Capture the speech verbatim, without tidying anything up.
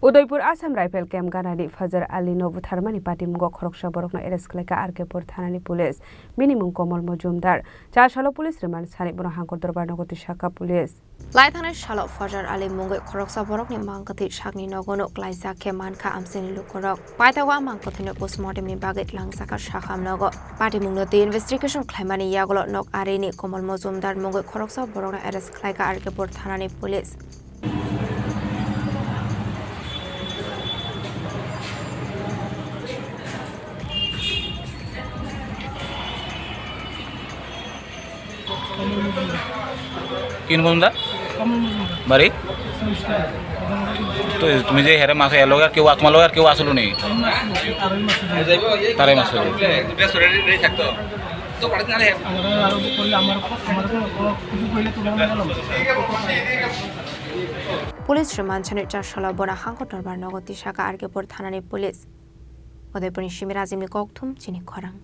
Udaipur Assam Rifle Camp ganani Fajar Ali no butharmani patimungo khoroksa borokno arrest khlaikha R K Pur thanani police. Bini mung Komol Mojumdar. Chasalo police remand sani bono Hangkor Dorbar nogo tisakha police. Lai thangnai salo Fajar Ali mungwi khoroksa borokni mangkwthwi sakni nogono klaijak khe mankha amchaini lukurok. Paithago a mangkwthwino postmortemni bagwi tlangsakha sakham nogo. Patimungno twi investigation khlaimani yagulo nok arini Komol Mojumdar mungwi khoroksa borokno arrest khlaikha R K Pur thanani police. Kin Mojumdar? বাড়ি? তো তুমি যে হেরে মাসে এলো আর কেউ তোমার লগে আর কেউ আসলো নি? তারাই মাসে। আমরা আরো করলে আমার, আমার কোনো, কোনো কিছু হইলে তো আমরা গেলাম। Police remand sani chasalo bono Hangkor Dorbar nogo tisakha R K Pur thanani police. Udaipurni Simi Rajimni kokthum chini khorang.